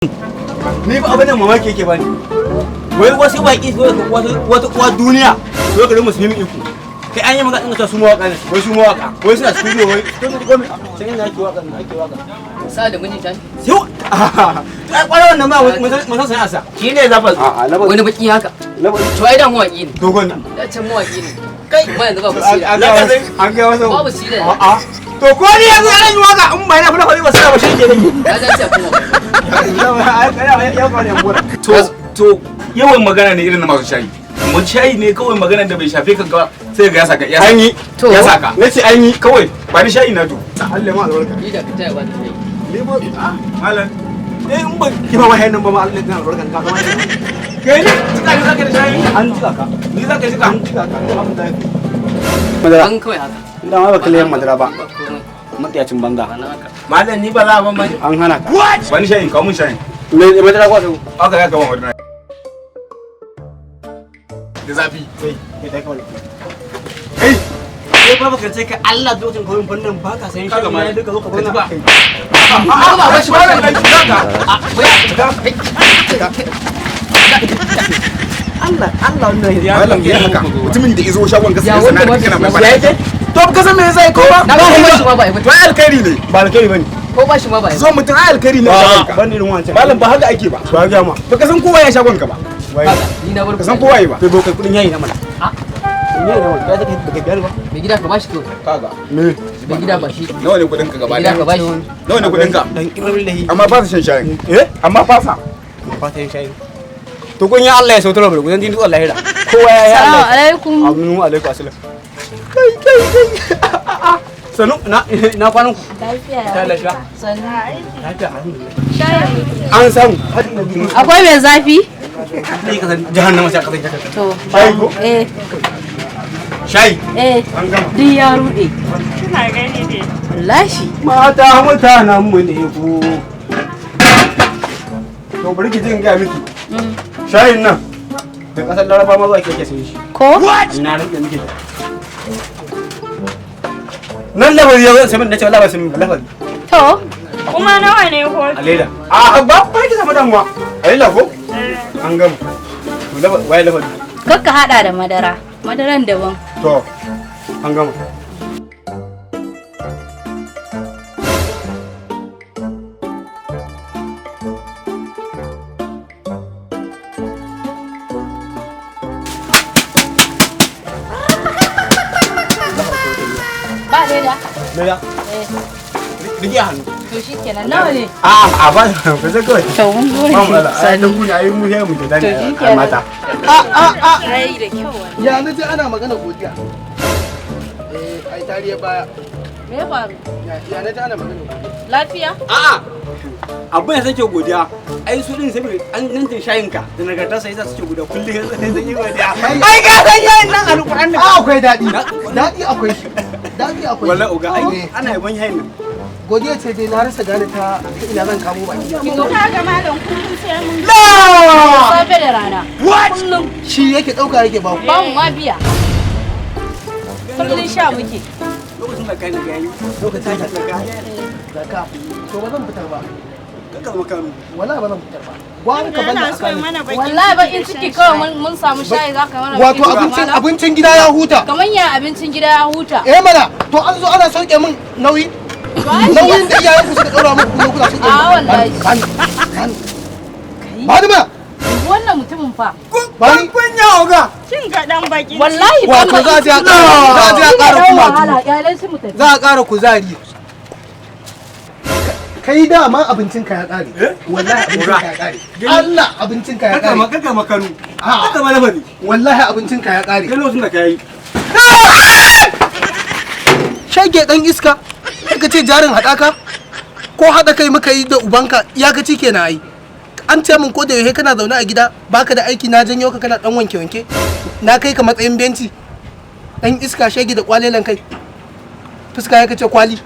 Ni ba abin da mamaki yake bani. Wai wasu baki su wata uwa duniya su ga musulmi iko. Kai an yi magana in su mawaka ne, wai su mawaka. Wai suna studio wai to ko me sai ina ake waka ake waka. Sa da mijinta. Sai to ai kwarar wannan ma mun san sana'a sa. Shi ne zafas. A'a, Wani baki haka. To ai da mawaki ne. Dogon nan. Da can mawaki ne. Kai kuma yanzu babu sira. An ga wasu. Babu sira. A'a. To ko ni yanzu ana yi waka in ba na fara ba sai ba shi ke nake. Ya dace kuma. To yawan magana ne irin na masu shayi. Mun shayi ne kawai magana da bai shafe ka ba sai ga ya saka ya An yi. Ya saka. Na ce an yi. Kawai ba ni shayi na to. Allah ma albarka. Ni da ka taya ba ta yi. Ni ba malam. Eh in ba kifa ma hayan nan ba ma Allah ya albarka ka kama. Kai ne cika ni zaka da shayi? An jika ka. Ni zaka jika. An jika ka. Abin da yake. Madara. An kawai haka. Inda ma baka layan madara ba. Ba komai. Matsiyacin banza. Ba na haka. Malam ni ba za a ban ba. An hana ka. Ba ni shayin kawo mun shayin. Me madara ko sai? Haka ya kama madara. Da zafi. Kai, kai dai kawai. Kai. Kai ba baka ce ka Allah lokacin kawai fannin ba ka sayin shi ne duka zo ka zauna. Ba. A'a ba ba shi ba. Zaka. Allah Allah wannan ya Malam ya haka. Mutumin da izo shagon ka Ya sai wanda sana'a ba kana mai shi fara. yake? To ka san me yasa ko ba? Na ga ko ba shi ma ba yi ba. To ai alkhairi ne. Ba alkhairi bane. Ko ba shi ma ba yi ba. Zo mutum ai alkhairi ne a shagon ka. Ban irin wancan. Malam ba haka ake ba. Ba ga ma. Baka san kowa ya shagon ka ba. Wai. Haka, ni na bar Ka san kowa ya ba. Kai bokai kudin yayi na mana. Ah. Kudin yayi na mana. Kai take baka biyar ba. Mai gida ka bashi kawai. Kaga. Me? Mai gida ba shi. Nawa ne kudin ka gaba Mai gida ka daya? bashi. Nawa ne kudin ka? Dan kirar lahi. Amma ba su shan shayin. Eh? Amma fasa. Ba ta yin shayi. To kun ya Allah ya sautar mu gudan din Allah ya Kowa ya yi Salamu Allah. alaikum. Aminu alaikum assalam. Kai kai kai. Sanu na na kwanan ku. Lafiya. Ta lafiya. Sannu. Lafiya alhamdulillah. Shayi. An samu. Akwai mai zafi? Ni ka san jahannama sai ka san jahannama. To. Shayi ko? Eh, Shayi. eh. An gama. Duk ya rude. Kina gani dai. Wallahi. Mata mutanen mu ne ku. To bari ki jin ga miki. Shayin nan da kasar Laraba ma zuwa keke sayi shi. Ko? Na rike miki. Nan labari ya zo sai mun nace wallahi ba sai mun labari. To. Kuma nawa ne kofi? A leda. A ba ba ki samu damuwa. A leda ko? An gama. To labari waye labari. Kakka hada da madara. Madaran daban. To an gama. Ba leda. Leda. Eh. Rike a hannu. To shikenan nawa ne? A a ba ku sai kawai. To mun gode. Ba mu ala. Ai dan ku ne ai mu sai mu da To ne shikenan. mata. Ai da kyau wannan. Ya na ji ana magana godiya. Eh, ai tariya baya. Me ya faru? Ya na ji ana magana godiya. Lafiya? A'a. Abin da sake godiya, ai su din saboda an gantin shayin ka da nagarta sai yasa suke godiya kullum sai sun yi godiya. Ai ka san shayin nan alƙur'an A akwai daɗi. Daɗi akwai shi. Daɗi akwai shi. Wallahi uga ai Eh, ana yaban shayin nan. Godiya ce dai na rasa gane ta ta ina zan kamo baki. Ka ga malam kullum sai mun Safe da rana. Kullum. Shi yake ɗauka yake ba ku. Ba mu ma biya. Kullum sha muke. Lokacin da kai na gayi, lokacin da kai Zaka. To ba zan fitar ba. ka zama kanu. Wallahi ba zan fitar ba. Gwara ka bani yana a so kanin. mana bakin Wallahi bakin ciki kawai mun samu shayi zaka mana. Wato bakin ciki, abincin malam. abincin gida ya huta. Kamar ya abincin gida ya huta. Eh mana, to an zo ana sauke min nauyi. Nauyin da iyayen ku suka ɗaura muku kuma kuna sauke min. A, wallahi. Bani. Bani. Bani mana. Wannan mutumin fa. Bani. Kunya oga. Kin ga dan bakin Wallahi ban Wato za a je a ƙara za a je a ƙara kumatu. wahala kyalen shi mu tafi. Za a ƙara kuzari. Kai dama abincinka ya ƙare. Wallahi abincinka ya ƙare. Allah abincinka ya Kaka ma ƙare. kaka makanu. A'a. Kaka ma labari. Wallahi abincinka ya ƙare. Kai lokacin da kai. Shage ɗan iska. Ka ce jarin haɗaka? Ko haɗa kai muka yi da ubanka iyakaci kenan ai. An ce min ko da yaushe kana zaune a gida baka da aiki na janyo ka kana ɗan wanke wanke. Na kai ka matsayin benci. Ɗan iska shege da kwalelan kai. Fuska ya kace kwali.